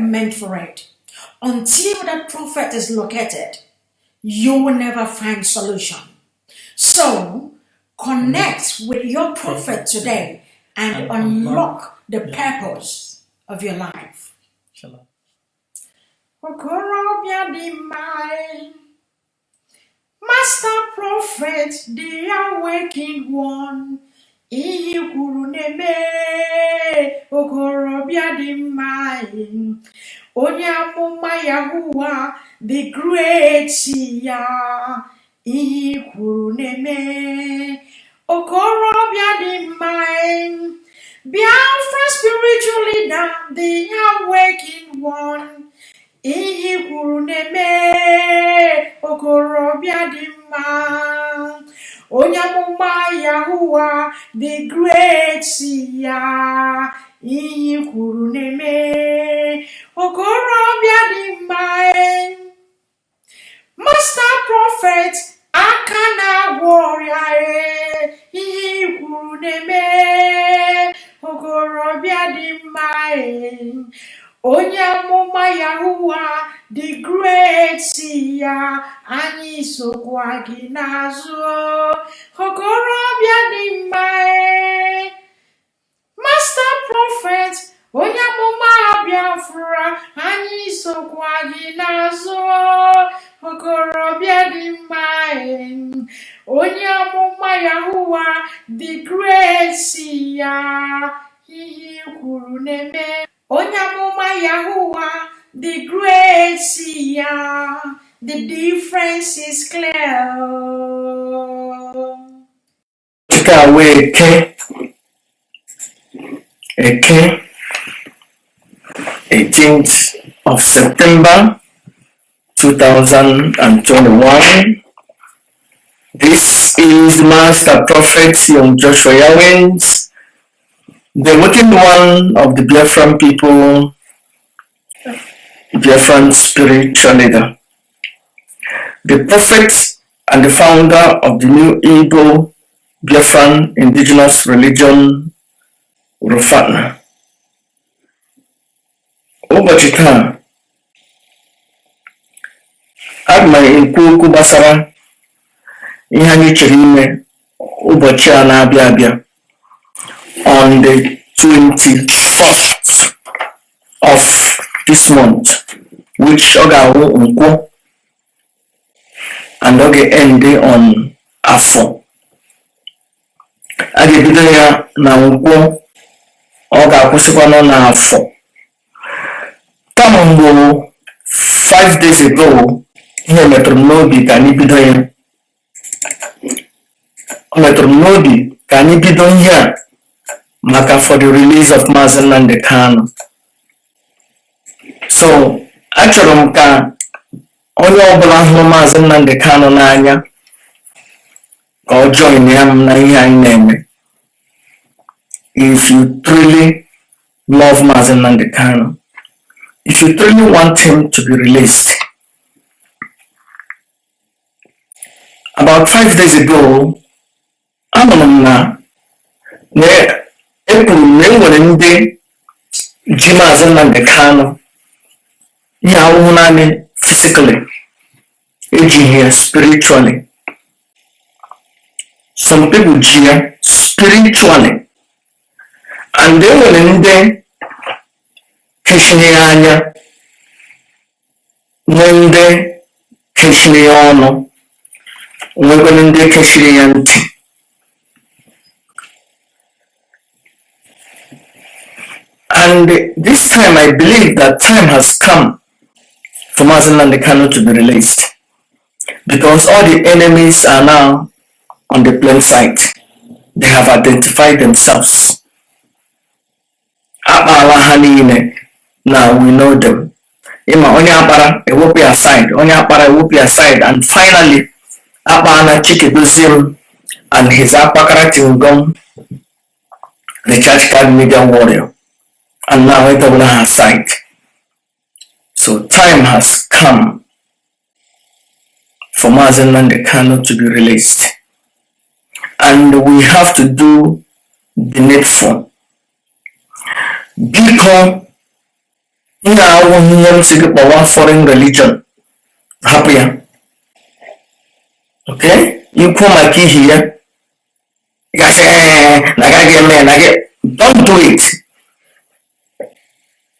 meant for it. Until that prophet is located, you will never find solution. So connect with your prophet today and unlock the purpose of your life. Shalom. Okorobịa dị mma, Master Prophet, the awakened one, ihe i kwuru na-eme, okorobịa dị mma, onye amụma Yahuwa, the great ya, ihe i kwuru na-eme, okorobịa dị mma, Biafra spiritual leader, the awakened one, ihe i kwuru na-eme, okorobịa dị mma, onye amụma Yahuwa, the great ya, ihe i kwuru na-eme, okorobịa dị mma, Master Prophet, aka na-agwọ ọrịa, ihe i kwuru na-eme, okorobịa dị mma, onye amụma Yahuwa, the great ya, anyị sokwa gị n'azụ, okorobịa dị mma, Master Prophet, onye amụma Biafra, anyị sokwa gị n'azụ, okorobịa dị mma, onye amụma Yahuwa, the great ya, ihe i kwuru na-eme, onye amụma Yahuwa, the great ya, the difference is clear. Taa wee Eke, Eke, 18th of September 2021. This is Master Prophet Young Joshua Yawins, the working one of the Biafran people, Biafran spiritual leader, the prophet and the founder of the new Igbo Biafran indigenous religion, Rufatna. Ụbọchị taa, aga m ekwu okwu gbasara ihe anyị chere ime ụbọchị a na-abịa abịa on the 24th of this month, which ọ ga-awụ Nkwọ and ọ ga-end on Afọ. A ga-ebido ya na Nkwọ, ọ ga-akwụsịkwanụ n'Afọ. Kamgbe 5 days ago, ihe metụrụ m n'obi ka anyị bido ya. Ọ metụrụ m n'obi ka anyị bido ihe a maka for the release of Maazị Nnamdi Kanu. So achọrọ m ka onye ọbụla hụrụ Maazị Nnamdi Kanu n'anya ka ọ join ya m na ihe anyị na-eme. If you truly love Maazị Nnamdi Kanu, if you truly want him to be released. About 5 days ago, anụrụ m na ekwuru m na e nwere ndị ji Maazị Nnamdi Kanu ihe ahụhụ naanị physically, ejighị ya spiritually. Some people ji ya spiritually, and e nwere ndị kechiri ya anya, nwee ndị kechiri ya ọnụ, nwekwara ndị kechiri ya ntị. And this time I believe that time has come for Mazi Nnamdi Kanu to be released, because all the enemies are now on the plain sight. They have identified themselves. Akpaala ha niile. Now we know them. Ịma onye akpara ewepụ ya side, onye akpara ewepụ ya side, and finally akpaala Chikedoziem and his akpakara tingom recharge card media warrior, and now edobela ha aside. So time has come for Mazi Nnamdi Kanu to be released, and we have to do the needful. Biko, Ihe awụghị ihe m si gị kpọwa foreign religion, hapụ ya. Okay, ikwu maka ihi ya gasị, ee, na agaghị eme ya na gị. Don't do it.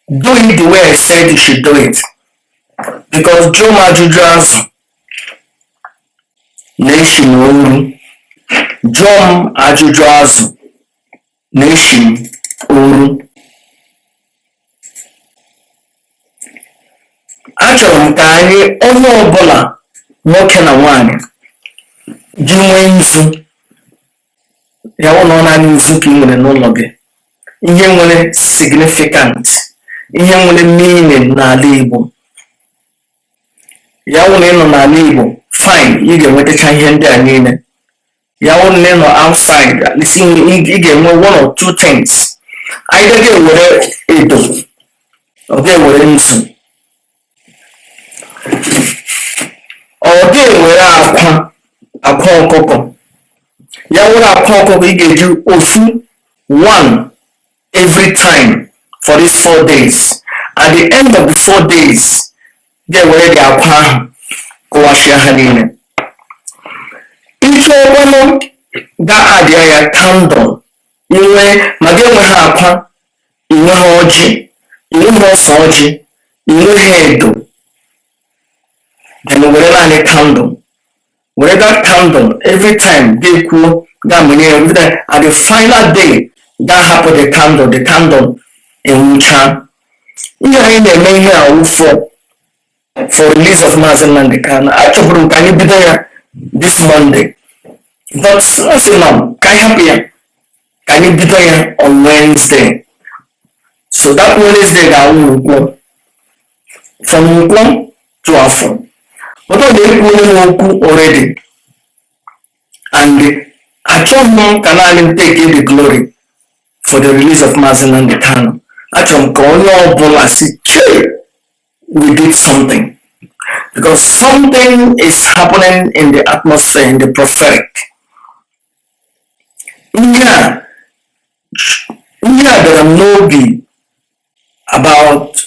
Do it the way I said you should do it, because jụọ m ajụjụ azụ na-eshi m oru. Jụọ m ajụjụ azụ na-eshi m oru. Achọrọ m ka anyị, onye ọbụla, nwoke na nwanyị, gị nwee nzu. Ya wụ na ọ naanị nzu ka ị nwere n'ụlọ gị, ihe nwere significant, ihe nwere meaning n'ala Igbo. Ya wụ na ị nọ n'ala Igbo, fine, ị ga-enwetacha ihe ndị a niile. Ya wụ na ị nọ outside, at least ị ga-enwe one or two things. Anyị ga-ewere edo, ọ ga-ewere nzu, ọ ga-ewere akwa ọkụkọ. Ya wụrụ akwa ọkụkọ, ị ga-eji ofu, one every time for these 4 days. At the end of the 4 days, ga-ewere gị akwa ahụ kụwashịa ha niile. Ịchọ ọkwanụ, ga-adịa ya candle inwe, ma gị enweghị akwa, inweghị ọjị, inweghị ose ọjị, inweghị edo, then were naanị candle. Were that candle every time, ga-ekwuo, ga-amụnye ya every time. At the final day, ga-ahapụ the candle, the candle enwucha. Ihe anyị na-eme ihe a wụ for release of Maazị Nnamdi Kanu. Achọburu m ka anyị bido ya this Monday, but asị nọ ka anyị hapụ ya, ka anyị bido ya on Wednesday. So that Wednesday ga-awụ Nkwọ, from Nkwọ to Afọ. But ọ na-ekwu onye m okwu already, and achọghị m ka naanị m take the glory for the release of Maazị Nnamdi Kanu. Achọrọ m ka onye ọbụla si chee we did something, because something is happening in the atmosphere, in the prophetic. Ihe a bịara m n'obi about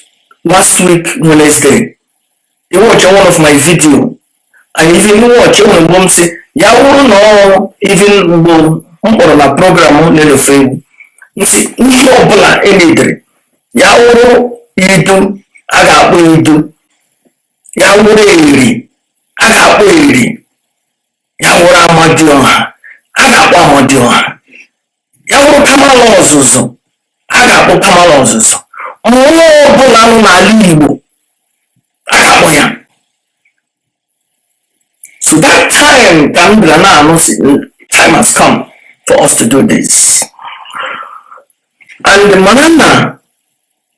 last week Wednesday. You watch one of my video, and even you watch, enwere mgbe m sị ya wụrụ na ọ even mgbe m kpọrọ na program na-elofe egwu, m sị ihe ọbụla enidere, ya wụrụ idu, a ga-akpọ idu, ya wụrụ eri, a ga-akpọ eri, ya wụrụ Amadioha, a ga-akpọ Amadioha, ya wụrụ Kamala Ọzụzụ, a ga-akpọ Kamala Ọzụzụ. Mmụọ ọbụla nọ n'ala Igbo, a ga-akpọ ya. So that time ka m bịara na-anụ sị, time has come for us to do this. And mara na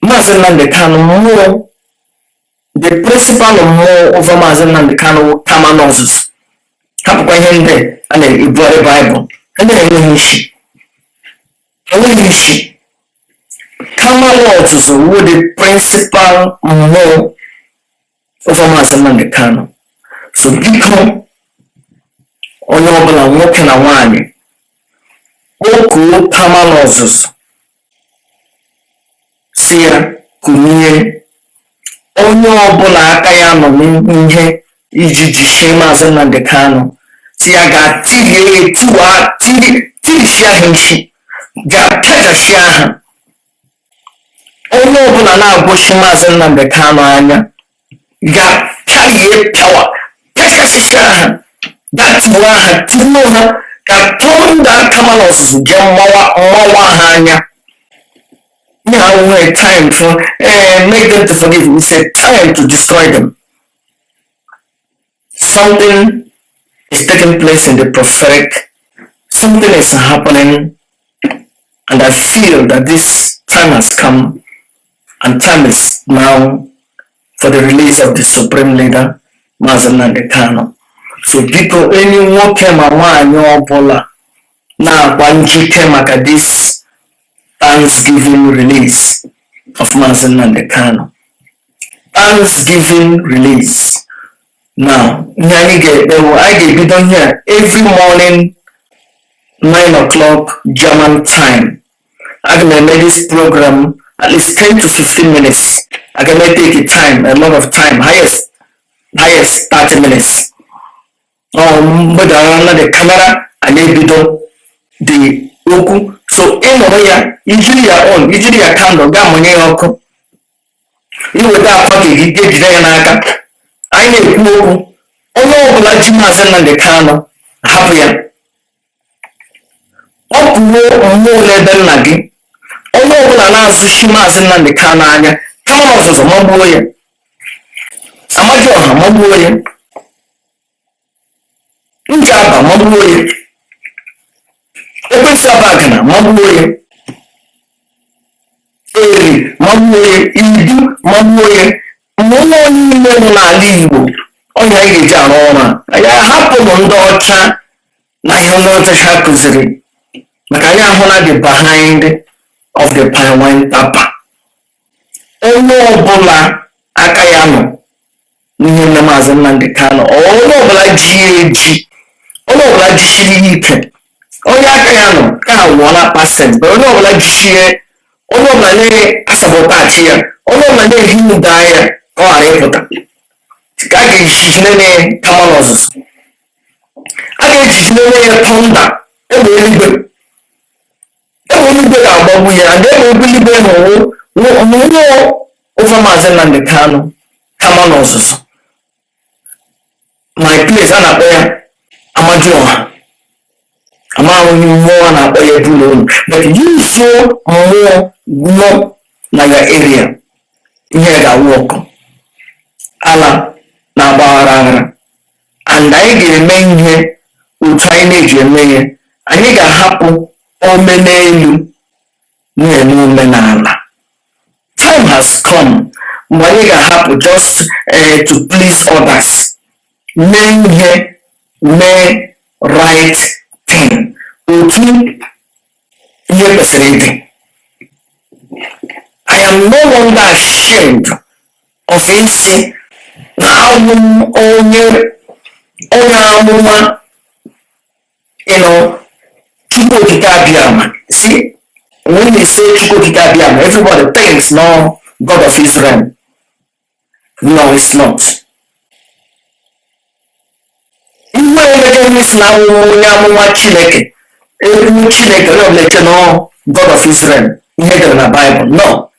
Maazị Nnamdi Kanu, mmụọ, the principal mmụọ over Maazị Nnamdi Kanu wụ Kamala Ọzụzụ. Hapụkwa ihe ndị a na-ebugharị Baịbụl, ndị na-enweghị isi, enweghị isi. Kamala Ọzụzụ wụ the principal mmụọ over Maazị Nnamdi Kanu. So biko, onye ọbụla, nwoke na nwanyị, kpọkuo Kamala Ọzụzụ, si ya kunie. Onye ọbụla aka ya nọ n'ihe iji jichie Maazị Nnamdi Kanu, si ya ga-tirie ya, tiwa tirisia ha isi, ga-apịachasịa ha. Onye ọbụla na-agwụchi Maazị Nnamdi Kanu anya, ga-pịarie, pịawa, pịachasịa ha, ga-tigbuo ha, tigbuo ha, ka thunder Kamala Ọzụzụ jee mmawa mmawa ha anya. Yeah, a time for make them to forgive. It's a time to destroy them. Something is taking place in the prophetic. Something is happening, and I feel that this time has come, and time is now for the release of the supreme leader, Maazị Nnamdi Kanu. So biko, enyi nwoke ma nwaanyị ọbụla na-akwa njike maka this Thanksgiving release of Maazị Nnamdi Kanu. Thanksgiving release. Now, ihe anyị ga-ekpe bụ anyị ga-ebido ihe a every morning, 9 o'clock German time. Aga m eme this program at least 10 to 15 minutes. Aga m take time, a lot of time, highest highest 30 minutes. Ọ mgbedara na the camera, anyị ebido the okwu. So ị nụrụ ya, ijiri ya on, ijiri ya candle gaa mụnye ya ọkụ, iweta akwa ka gị ga-ejide ya n'aka. Anyị na-ekwu okwu, onye ọbụla ji Maazị Nnamdi Kanu, hapụ ya, ọ pụwo mmụọ n'ebe nna gị. Onye ọbụla na-azụchi Maazị Nnamdi Kanu anya kama na ọzụzụ, magbuo ya. Amadioha magbuo ya, Njaba magbuo ya, Ekwensu Abagana magbuo ya, Eri magbuo ya, Idu magbuo ya, mmụọ niile nọ n'ala Igbo. Ọnya anyị ga-eji arụ ọrụ a, anyị ahapụrụ ndị ọcha na ihe ndị ọcha ha kụziri, maka anyị ahụla the behind of the palm wine tapper. Onye ọbụla aka ya nọ n'ihe nne Maazị Nnamdi Kanu, onye ọbụla ji ya eji, onye ọbụla jisiri ya ike, onye aka ya nọ ka wụọla pasent, but onye ọbụla jisie, onye ọbụla na-asabotage ya, onye ọbụla na-ehi ụda ya ka ọ ghara ịpụta, ka a ga-ejiji nene kama n'ọzụzụ, a ga-ejiji nene ya thunder, egbe eluigwe, egbe eluigwe ga-agbagbu ya. And egbe eluigwe hụ mmụọ ofe Maazị Nnamdi Kanu kama n'ọzụzụ. My place, a na-akpọ ya Amadioha, amaghị mmụọ a na-akpọ ya ebe ụlọ unu, but yuzuo mmụọ nọ na ya area, ihe ga-awụ ọkụ ala na-agba aghara aghara. And anyị ga-eme ihe otu anyị na-eji eme ihe. Anyị ga-ahapụ omenelu na-eme omenala. Time has come mgbe anyị ga-ahapụ just to please others, mee ihe, mee right thing otu ihe kwesịrị ịdị. I am no longer ashamed of isi na awụ m onye amụma Chukwu Okike Abịama. See, when they say Chukwu Okike Abịama, everybody thinks, no, God of Israel. No, it's not. Ihe emeke ihe si na awụ onye amụma Chineke, ekwu Chineke, onye ọbụla eche na God of Israel, ihe edere na Bible. No,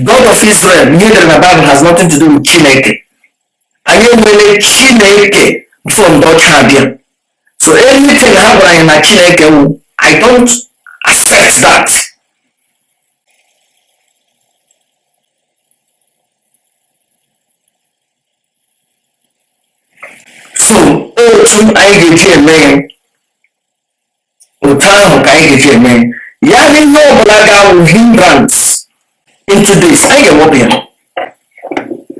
God of Israel, ihe edere na Bible has nothing to do with Chineke. Anyị enwere Chineke before ndị ọcha abịa. So anything ha gwara anyị na Chineke wụ, I don't accept that. So otu anyị ga-eji eme ya, otu ahụ ka anyị ga-eji eme ya. Ya na ihe ọbụla ga-awụ hindrance into this, anyị ga-ewepụ ya.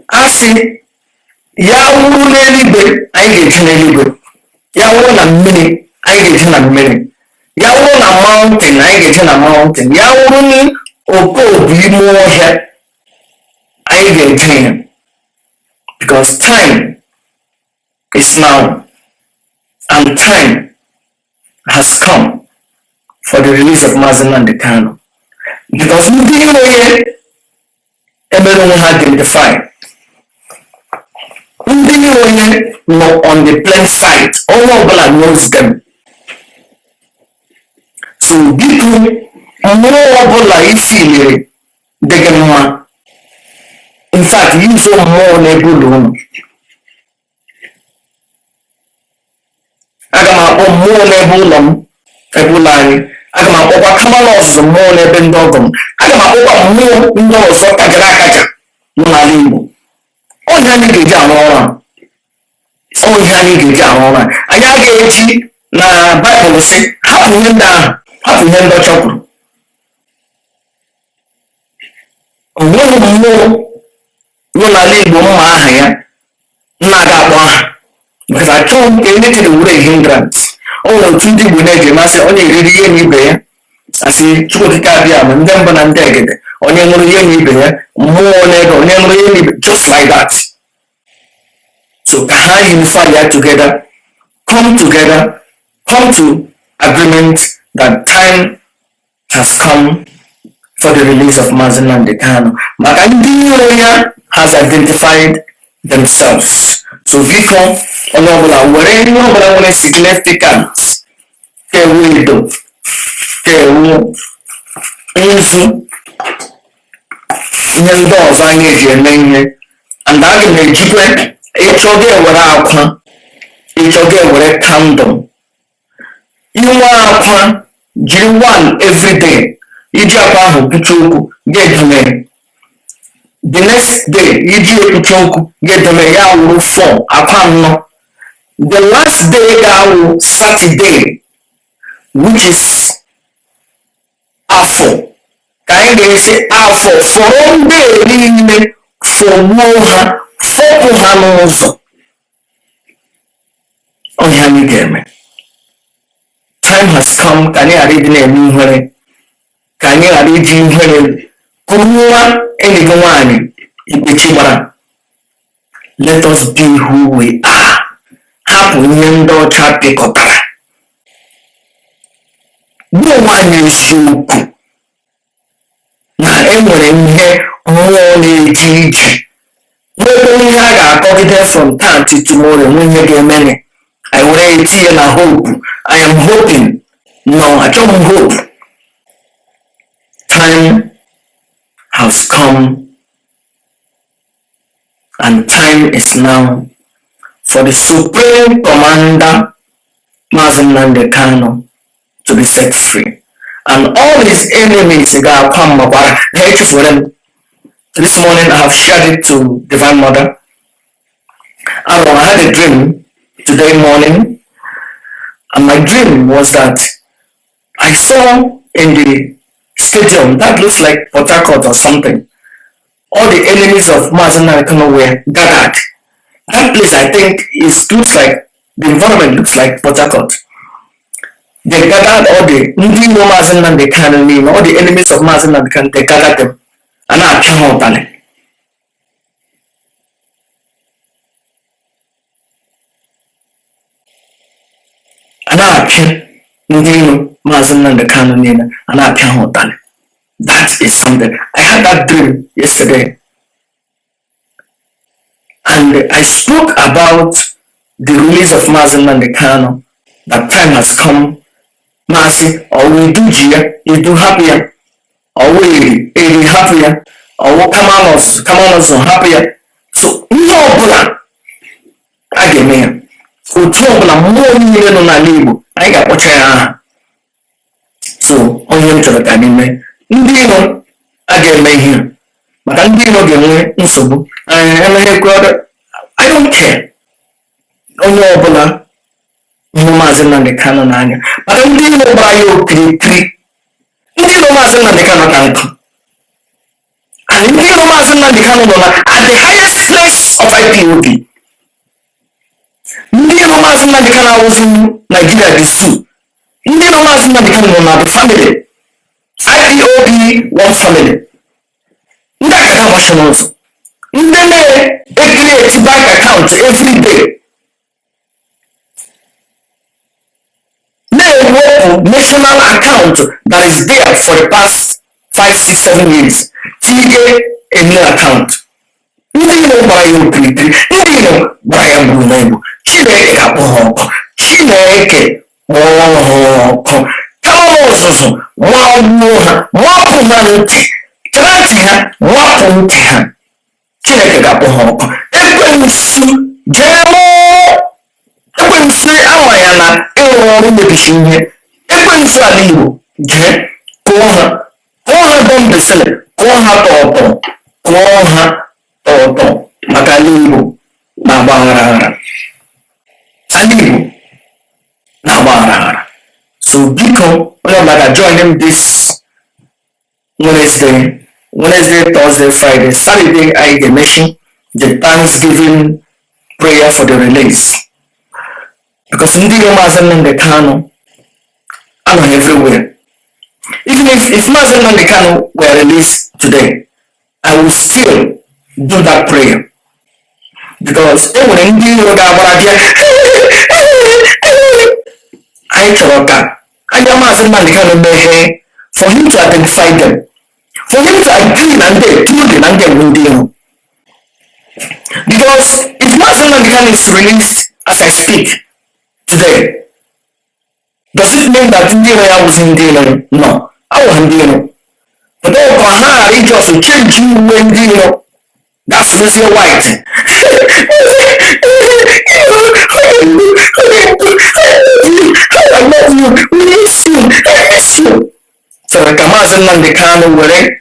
Asị ya wụrụ n'eluigwe, anyị ga-eji n'eluigwe. Ya wụrụ na mmiri, anyị ga-eji na mmiri. Ya wụrụ na mountain, anyị ga-eji na mountain. Ya wụrụ na okobi ime ọhịa, anyị ga-eji ya, because time is now and time has come for the release of Mazi Nnamdi Kanu, because ndị iro ya emere onwe ha identify. Ndị iro ya nọ on the plain sight, onye ọbụla knows them. So biko, mmụọ ọbụla ifiliri dị gị mma, in fact, use mmụọ n'ebe ụlọ unu. Aga m akpọ mmụọ n'ebe ụlọ m, ebe ụlọ anyị. Aga m akpọkwa kamala ọzụzụ mmụọ n'ebe ndị ọgọ m. Aga m akpọkwa mmụọ ndị ọzọ kajara akaja nọ n'ala Igbo. Ọhịa anyị ga-eji arụ ọrụ a, ọhịa anyị ga-eji arụ ọrụ a. Anyị agaghị eji na Baịbụl sị hapụ ihe ndị ahụ, hapụ ihe ndị ọcha kwuru. Onweghị mmụọ nọ n'ala Igbo mma aha ya nna aga akpọ aha, because achọghị m ka anything were a hindrance. O nwere otu ndị Igbo na-eji masị onye eriri ihe na ibe ya, asị Chukwu Okike abịa ma ndị mbụ na ndị egede, onye ṅụrụ ihe na ibe ya, mmụọ n'ebe onye ṅụrụ ihe na ibe, just like that. So ka ha unify ya together, come together, come to agreement that time has come. for the release of Mazi Nnamdi Kanu, maka ndị iro ya has identified themselves. So biko, onye ọbụla were ihe ọbụla nwere significance, kewu edo, kewu nzu, ihe ndị ọzọ anyị eji eme ihe, and aga m ejikwe ịchọga ewere akwa, ịchọga ewere candle, inwe akwa jiri one everyday. Iji akwa ahụ kwuchi okwu, ga-edome. The next day, iji ekwuchi okwu, ga-edome ya, wụrụ four, akwa anọ. The last day ga-awụ Saturday, which is Afọ, ka anyị ga-esi afọ fọrọ ndị niile, fọgbuo ha, fọpụ ha n'ụzọ ọhịa. Anyị ga-eme. Time has come ka anyị ghara ịdị na-eme ihere, ka anyị ghara iji ihere kụrụ nwa enyi gị nwaanyị ikpechi gbara. Let us be who we are. Hapụ ihe ndị ọcha pịkọtara. Gbuo onwe anyị eziokwu na enwere ihe mmụọ na-eje ije, nwekwa ihe a ga-akọgide from taa till tomorrow, nwe ihe ga-emere anyị were etinye na hope. I am hoping. No, achọghị m hope. Time has come and time is now for the Supreme Commander, Mazi Nnamdi Kanu, to be set free and all his enemies ga-akwa mmakwara ha echefuere m. This morning I have shared it to Divine Mother. And I had a dream today morning, and my dream was that I saw in the stadium that looks like Port Harcourt or something, all the enemies of Mazi Nnamdi Kanu were gathered. That place, I think, is looks like the environment looks like Port Harcourt. They gathered all the ndị iro Mazi Nnamdi Kanu niile, all the enemies of Mazi Nnamdi Kanu, they gathered them. A na-apịa ha ụtalị. A na-apịa ndị iro Maazị Nnamdi Kanu niile, a na-apịa ha ụtalị. That is something. I had that dream yesterday and I spoke about the release of Maazị Nnamdi Kanu, that time has come. Maazị ọwụ idu ji ya, idu hapụ ya, ọwụ eri eri hapụ ya, ọwụ kamanọs kamanọs hapụ ya. So ihe ọbụla a ga-eme ya, otu ọbụla mmụọ niile nọ n'ala Igbo, anyị ga-akpọcha ya aha. So onye m chọrọ ka anyị mee, ndị iro a ga-eme ihe a, maka ndị iro ga-enwe nsogbu emeghekwe. I don't care. Onye ọbụla hụrụ Maazị Nnamdi Kanu n'anya, maka ndị iro gbara ya okirikiri. Ndị iro Maazị Nnamdi Kanu ka nkụ, and ndị iro Maazị Nnamdi Kanu nọ na at the highest place of IPOB. Ndị iro Maazị Nnamdi Kanu awụzi Nigeria the zoo. Ndị iro Maazị Nnamdi Kanu nọ na the family, IPOB one family. Ndị aka ga-agbachi n'ụzọ, ndị na-ecreate bank account every day, na-ewepụ national account that is there for the past 5, 6, 7 years, tinye a new account. Ndị iro gbara ya okirikiri, ndị iro gbara ya gburugburu. Chineke ga-akpọ ha ọkụ. Chineke kpọọ ha ọkụ kama ọzụzụ nwagbuo ha, nwapụ ha ntị, chara ntị ha, nwapụ ntị ha. Chineke ga-akpọ ha ọkụ. Ekwensu jee rụọ, ekwensu ama ya na ịrụ ọrụ mebisi ihe. Ekwensu ala Igbo jee kụọ ha, kụọ ha bọmbesịlị, kụọ ha tọọtọ, kụọ ha tọọtọ, maka ala Igbo na-agba aghara aghara, ala Igbo na-agba aghara aghara. So biko, onye ọbụla ga-join m this Wednesday, Wednesday, Thursday, Friday, Saturday, anyị ga-emechi the Thanksgiving prayer for the release, because ndị iro Maazị Nnamdi Kanu anọghị everywhere. Even if Maazị Nnamdi Kanu were released today, I will still do that prayer, because e nwere ndị iro ga-agbara bịa. Anyị chọrọ ka anya Maazị Nnamdi Kanu meghee for him to identify them. For him to agree na ndị truly na ndị bụ ndị iro, because if Mazi Nnamdi Kanu is released as I speak today, does it mean that ndị iro ya wụzi ndị iro? No, awụghị ndị iro, but ọ ka ha ghara ijos change uwe ndị iro gasịrịzie white. I love you, we miss you, I miss you. Sọrọ ka Maazị Nnamdi Kanu were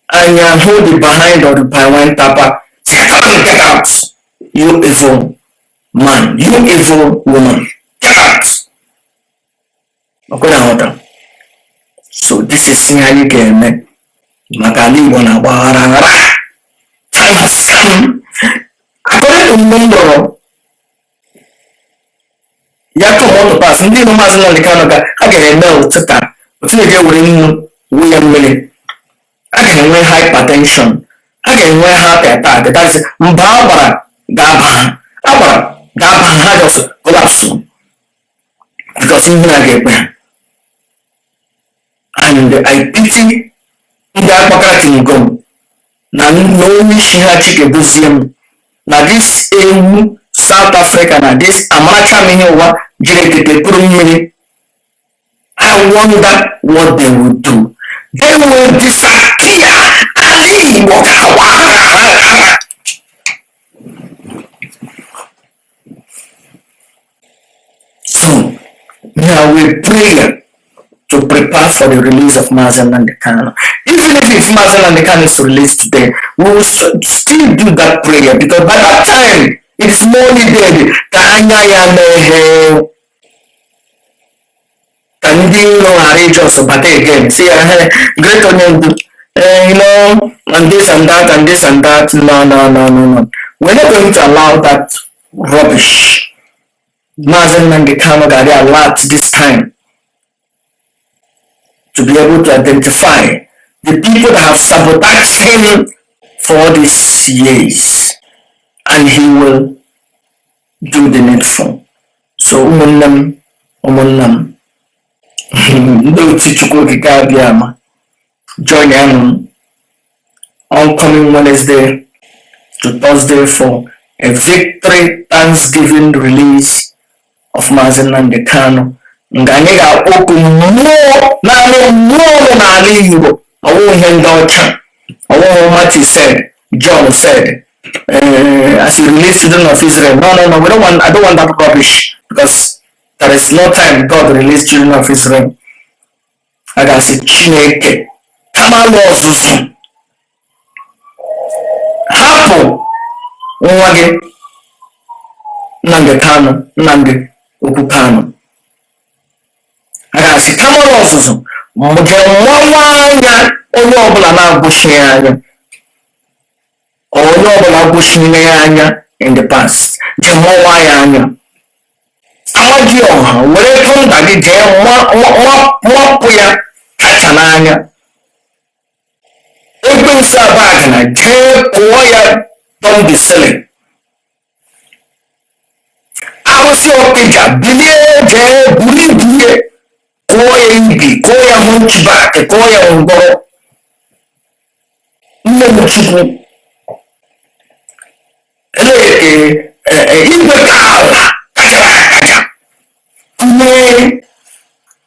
anya hụ the behind of the palm tapa. Come on, get out, you evil man, you evil woman, get out. Ọkwe aghọta. So this is ihe anyị ga-eme maka ala Igbo na-agba aghara aghara. Time has come. According to mgbe m rọrọ ya come to pass, ndị iro Maazị Nnamdi Kanu ga a ga-eme ụtụta otu na were nnu wụ ya mmiri, a ga-enwe hypertension, a ga-enwe heart attack. That is, mba agbara ga-aba ha, agbara ga-aba ha, ha just collapse because ihe na ga-ekwe ha. And I pity ndị akpakara tingom na onye isi ha Chikedozie m na this ewu South Africa na this amaracha m ihe ụwa jiri etete kụrụ mmiri. I wonder what they will do. They will disappear. Ala Igbo ga-agba aghara. So now we pray to prepare for the release of Mazi Nnamdi Kanu. Even if Mazi Nnamdi Kanu is released today, we will still do that prayer, because by that time it is more needed ka anya ya meghee, ka ndị iro ghara ijos bata again, say ya, "Hey, great onye ndu, and this and that and this and that." No, no, no, no, no, we're not going to allow that rubbish. Mazi Nnamdi Kanu ga-adị alert this time to be able to identify the people that have sabotaged him for all these years, and he will do the needful. So ụmụnne m, ụmụnna m, ndị otu Chukwu Okike abịa ama, join ya m on coming Wednesday to Thursday for a victory thanksgiving release of Mazi Nnamdi Kanu, nga anyị ga-akpọku mmụọ, naanị mmụọ nọ n'ala Igbo, ọwụghị ihe ndị ọcha, ọwụghị Matthew said, John said, as you release children of Israel. No, no, no, we don't want, I don't want that rubbish, because there is no time God released children of Israel. A ga-asị Chineke kama alụ ọzụzụ hapụ nwa gị Nnamdi Kanu, Nnamdi Okwu Kanu. A ga-asị kama alụ ọzụzụ jee nwawa anya onye ọbụla na-agwụchi ya anya, onye ọbụla gwụchiri ya anya in the past, jee mụwa ya anya. Amadioha, were tụnda gị jee mwapụ ya kacha n'anya. Ekwensu abagana, jee kụọ ya. Don't be silly. Arụsị ọkịja, bilie jee buru ibu ihe kụọ ya ibi, kụọ ya hunchback, kụọ ya ngwọrọ. Nne m, Chukwu eleke igwe ka ala kachara akacha kụnye.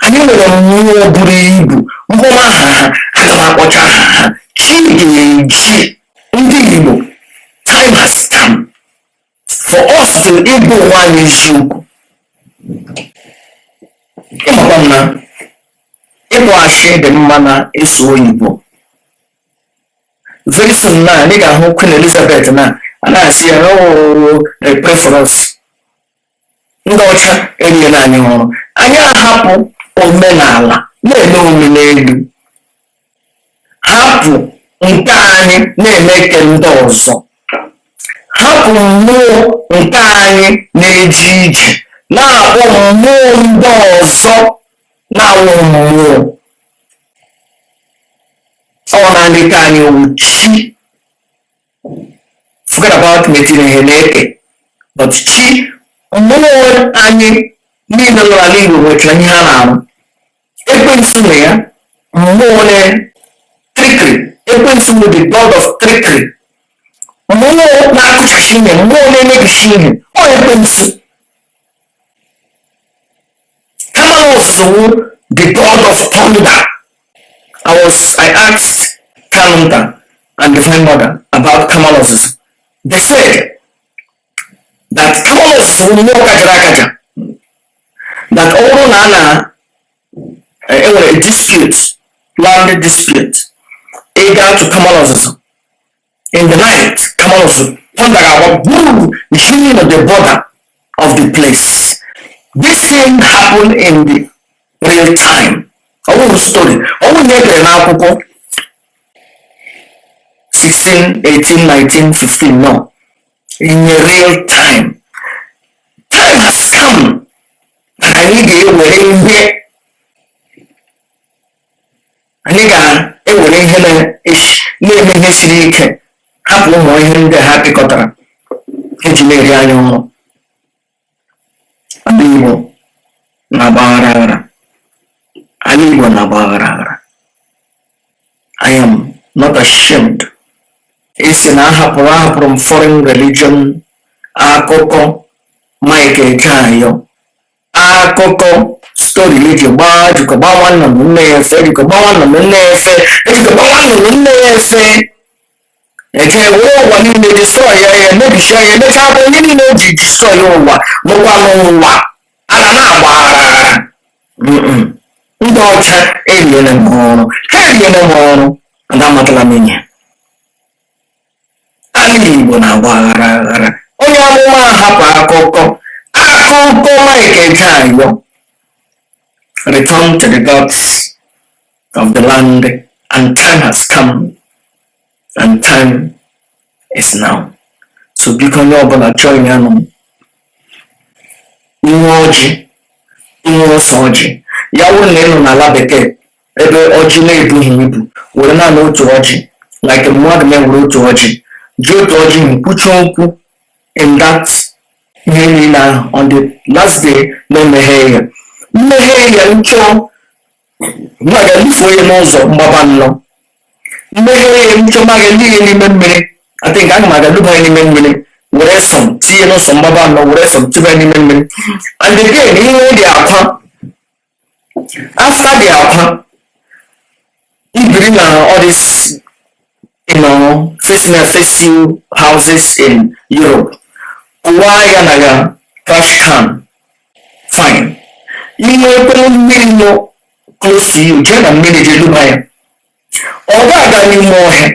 Anyị nwere mmụọ buru ibu mkpụrụ aha ha, aga m akpọcha aha ha. Chi ga-eji ndị Igbo. Time has come for us to ịgwa onwe anyị eziokwu. Ịmakwa m na ịkpọ ashị dị mma na ịsụ oyibo. Very soon na anyị ga-ahụ Queen Elizabeth na a na-asị ya, "Oh, pray for us." Ndị ọcha eriela anyị ọrụ. Anyị ahapụ omenala na-eme omenelu, hapụ nke anyị na-eme ke ndị ọzọ, hapụ mmụọ nke anyị na-eje ije, na-akpọ mmụọ ndị ọzọ na-awụ mmụọ. Ọ naanị ka anyị wụ chi. Forget about metiri ihe na-eke, but chi mmụọ anyị niile nọ n'ala Igbo nwechara ihe ha na-arụ. Ekwensu na ya Mmụọ na trickery, ekwensu bụ the god of trickery. Mmụọ na-akụchasị ihe, mmụọ na-emebisi ihe, ọ ekwensu. Kamanos wụ the god of thunder. I asked Kanunta and Divine Mother about Kamanos. They said that Kamanos wụ mmụọ kajara akaja, that ọ bụrụ na a na enwere a dispute, land dispute, ị gaa to Kamanos in the night, Kamanos thunder ga-agba boom between the border of the place. This thing happened in the real time. Ọ bụghị story, ọ bụghị ihe edere n'akwụkwọ 16 18 19 15. No, in a real time. Time has come that anyị ga-ewere ihe, anyị ga-ewere ihe na-eme ihe siri ike, hapụ ụmụ ihe ndị ha pịkọtara eji na-eri anya ọrụ. Ala Igbo na-agba aghara aghara. Ala Igbo na-agba aghara aghara. I am not ashamed ịsị na ahapụrụ m foreign religion. Akụkọ Mike Ejeayo, akụkọ story eji gbaa jikọ gbaa nwanna m nne ya efe, ejikọ gbaa nwanna m nne ya efe, ejikọ gbaa nwanna m nne ya efe, eje were ụwa niile destroy ya, ya emebisia ya, emechaa bụ onye niile o ji destroy ụwa nụkwa n'ụwa ala na-agba aghara aghara. Ndị ọcha eriela m ọrụ, ha eriela m ọrụ, and amatala m ihe. Ala Igbo na-agba aghara aghara. Onye amụma, ahapụ akụkọ Mike Ejeayo. Return to the gods of the land, and time has come and time is now. So biko, onye ọbụla join ya nụ. Nwa ọjị, nwa ose ọjị ya wụrụ na ị nọ n'ala bekee ebe ọjị na-ebughị ibu, were naanị otu ọjị, like mmadụ na-ewere otu ọjị, ji otu ọjị nkwuchi okwu in that ihe niile ahụ. On the last day na-emeghe ya, mmeghe ya, nchọ ma ga-elufuo ya n'ụzọ mgbaba nnọọ. Mmeghe ya, nchọ ma ga-eli ya n'ime mmiri. I think aga m aga duba ya n'ime mmiri, were some tinye n'ụzọ mgbaba nnọọ, were some tụba ya n'ime mmiri. And again, ihe dị akwa, after the akwa ibiri na all this face na face you houses in Europe, kụwaa ya na ya trash can, fine. Ihe ekwere mmiri nọ close to you, jee na mmiri, jee duba ya. Ọ ga-aga n'ime ọhịa,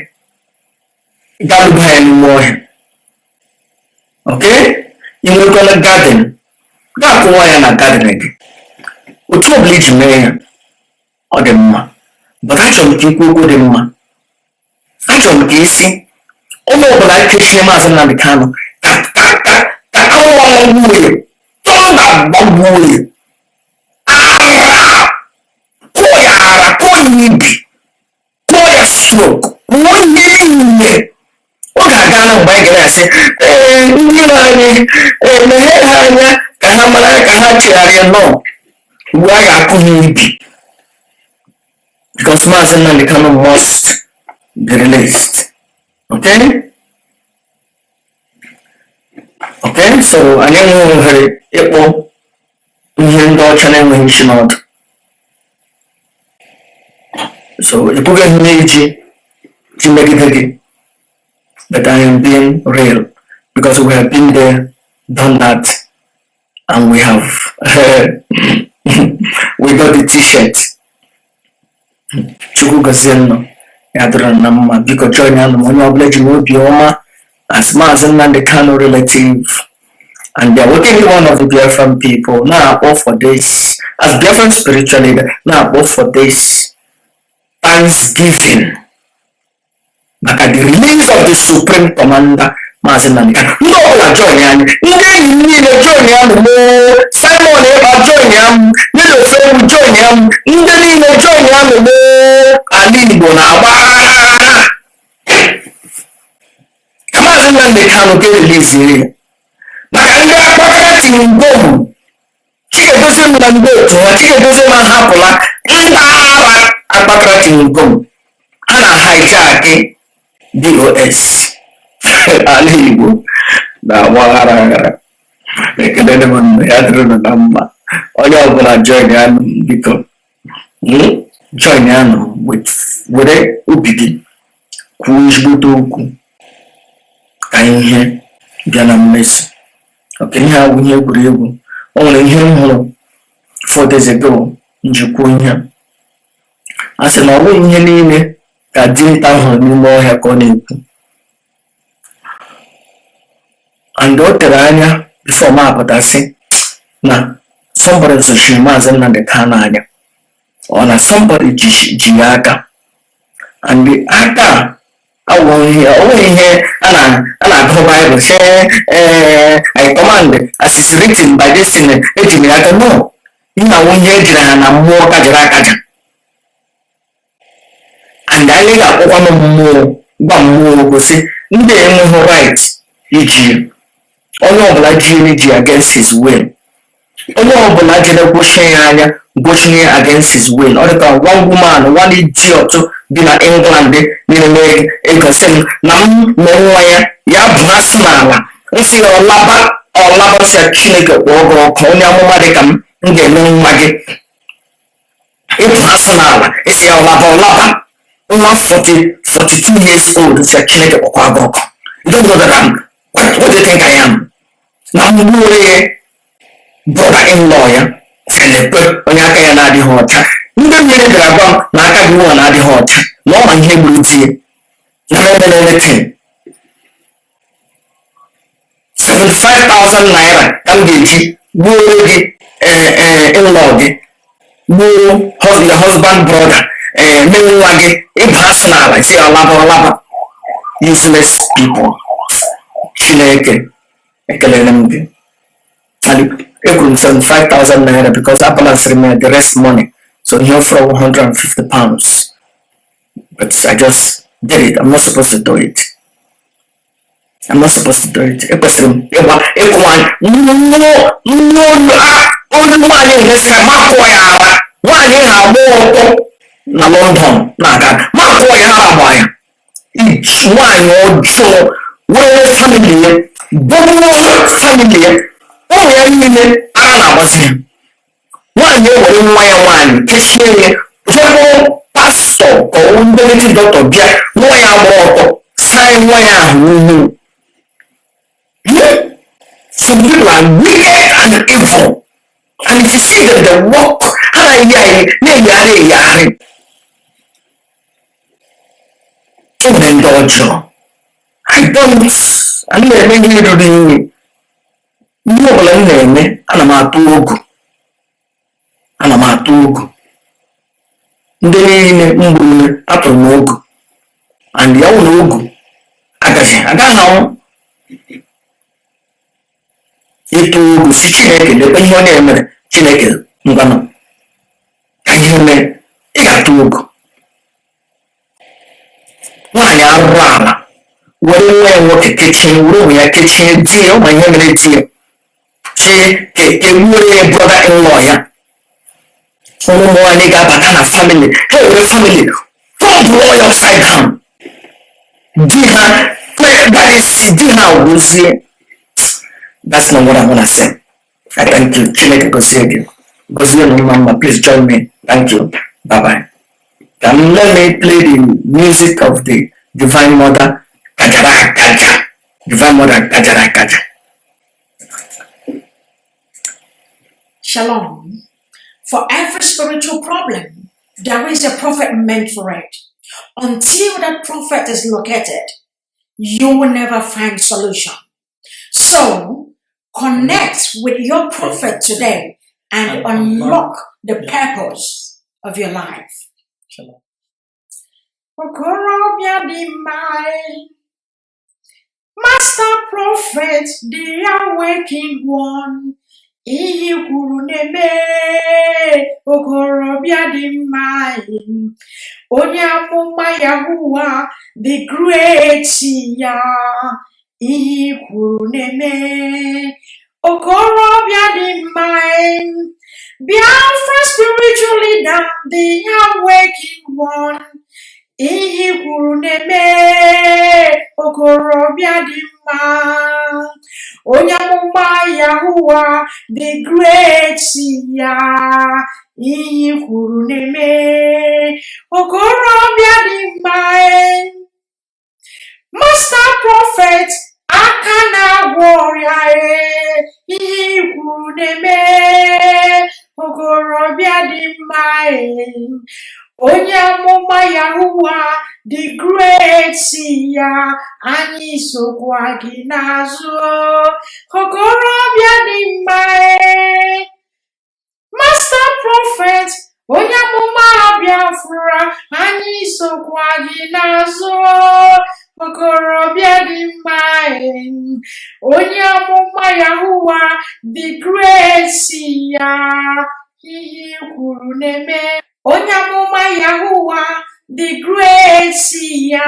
gaa duba ya n'ime ọhịa. Okay, ị nwekwara garden, gaa kụwa ya na garden gị. Otu ọbụla iji mee ya, ọ dị mma, but achọrọ m ka ikwu okwu dị mma. Achọrọ m ka isi onye ọbụla kechie Maazị Nnamdi Kanu, ka anwụ anwụ gbuo ya, thunder gbagbuo ya, ara kụọ ya, ara kụọ ya, ibi kụọ ya, stroke kụọ ihe niile. Ọ ga-aga mgbe anyị gara asị, ee, ndị iro anyị emeghee ha anya ka ha mara ka ha chegharịa nọ ugbu a ga-akụ ha ibi, because Maazị Nnamdi Kanu must be released. Okay, so anyị enweghị ohere ịkpọ ihe ndị ọcha na-enweghị isi n'ọdụ. So ebughị m iji ji megide gị, but I am being real because we have been there, done that, and we got the T-shirt. Chukwu gozie nnọ ya dịrị na mma. Biko join ya m, onye ọbụla ji m obi ọma as Maazị Nnamdi Kanu relative and the awakening one of the Biafran people na-akpọ for this, as Biafran spiritual leader na-akpọ for this thanksgiving maka the release of the supreme commander, Maazị Nnamdi Kanu. Ndị ọbụla join anyị, ndị enyi m niile join ya m, moo Simon Ekpa join ya m, Nilo Ofegwu join ya m, ndị niile join ya m moo. Ala Igbo na-agba ka Maazị Nnamdi Kanu ka erelease ya, maka ndị akpakara tingom Chikedozie m na ndị otu ha. Chikedozie m ahapụla ndị ara. Akpakara tingom ha na hijack DOS. Ala Igbo na-agba aghara aghara. Ekelele m unu, ya dịrị unu na mma. Onye ọbụla join ya nụ, biko. Join ya nụ with were obi gị kwuo ezigbote okwu ka ihe bịa na mmezu. Ok, ihe awụ ihe egwuregwu. O nwere ihe m hụrụ 4 days ago m ji kwuo ihe a sị na ọ bụghị ihe niile ka dinta hụrụ n'ime ọhịa ka ọ na-ekwu. And o tere anya before m apụtasị na somebody sochiri Maazị Nnamdi Kanu anya, ọ na somebody ji ya aka. And the aka awụghị ihe, ọ nweghị ihe a na-agụ Bible sị, ee, "I command as is written by this thing," eji m ya aka. No, ihe awụ ihe ejiri ha na mmụọ kajara akaja. And anyị ga-akpọkwanụ mmụọ, gwa mmụọ okwu sị ndị enweghị right iji onye ọbụla ji ji against his will. Onye ọbụla jere gwochie ya anya, gwochie ya against his will. Ọ dịka one woman, one idiot bi na England na-eme ego, sị m na m mee nwa ya, ya bụ asị n'ala nsị ya ọlaba ọlaba, sị ya Chineke kpọọ gị ọkụ. Onye amụma dị ka m, m ga-eme nwa gị ịpụ asị n'ala, isi ya ọlaba ọlaba. Nwa 40 42 years old, sị ya Chineke kpọkwa gị ọkụ. You don't know that I'm what do you think I am? Na mgbuore ya brother in law ya selekwe onye aka ya na-adịghị ọcha. Ndị mmiri bịara gwa m na aka gị nwa na-adịghị ọcha, na ọ ma ihe gburu di ya na emere anything. 75,000 naira ka m ga-eji gbuoro gị ee in-law gị, gbuo your husband brother, ee, mee nwa gị ịba asị n'ala, si ọlaba ọlaba. Useless people. Chineke, ekelere m gị. And ekwuru m 75,000 naira because a balanced m the rest money, so ihe fọrọ £150. But I just did it. I'm not supposed to do it. I'm not supposed to do it. Ekwesịrị m ịgba ịkwụ nwaanyị mmụọ mmụọ olu nwaanyị nke sịrị ma kụọ ya ara. Nwaanyị na-agba ọtọ na London na-aga, ma kụọ ya ara, gba ya. Nwaanyị ọjọọ were family ya bụrụ family ya, ụmụ ya niile ara na-agbazi ya. Nwaanyị ewere nwa ya nwaanyị kechie ya, jebụ pastọ ka ọ ndị native doctor bịa, nwa ya agba ọtọ, saa nwa ya ahụ n'ihu. Some people are wicked and evil, and if you see them, they walk, ha na-eyi anyị na-eyigharị eyigharị. E nwere ndị ọjọọ. I don't, ana m eme ihe ruru unyi. Ihe ọbụla m na-eme, ana m atụ ogu, ana m atụ ogu. Ndị niile m gburu, atụrụ m ogu, and ya wụ na ogu agaghị agaghị anwụ. Ịtụ ogu si Chineke lekwa ihe onye mere, Chineke ngwanụ ka ihe mee, ị ga-atụ ogu. Nwaanyị arụrụ ala were nwa ya nwoke kechie, were ụmụ ya kechie, di ya ụmụ ihe mere di ya chi ka egbuore ya brother in law ya. Ụmụ nwaanyị ga-abata na family ha, ewere family tọpụọ ya upside down. Di ha that is di ha gwụzie. That's not what I wanna say. I thank you. Chineke gozie gị, gozie na mma mma. Please join me. Thank you. Bye bye. Let me play the music of the Divine Mother kajara akaja. Divine Mother kajara akaja. Shalom. For every spiritual problem, there is a prophet meant for it. Until that prophet is located, you will never find solution. So connect with your prophet today and unlock the purpose of your life. Shalom. Okorobịa dị mma, Master Prophet, the awakened one, ihe i kwuru na-eme. Okorobịa dị mma, onye amụma Yahuwa the great ya, ihe i kwuru na-eme. Okorobịa dị mma. Biafra spiritual leader, the awakened one. Ihe i kwuru na-eme, okorobịa dị mma. Onye amụma Yahuwa, the great ya. Ihe i kwuru na-eme, okorobịa dị mma. E. Master Prophet, aka na-agwọ ọrịa e. Ihe i kwuru na-eme, okorobịa dị mma e. Onye amụma Yahuwa, the great ya, anyị sokwa gị n'azụ. Okorobịa dị mma e. Master Prophet, onye amụma Biafra, anyị sokwa gị n'azụ. Okorobịa dị mma e. Onye amụma Yahuwa, the great ya, ihe i kwuru na-eme. Onye amụma Yahuwa, the great ya.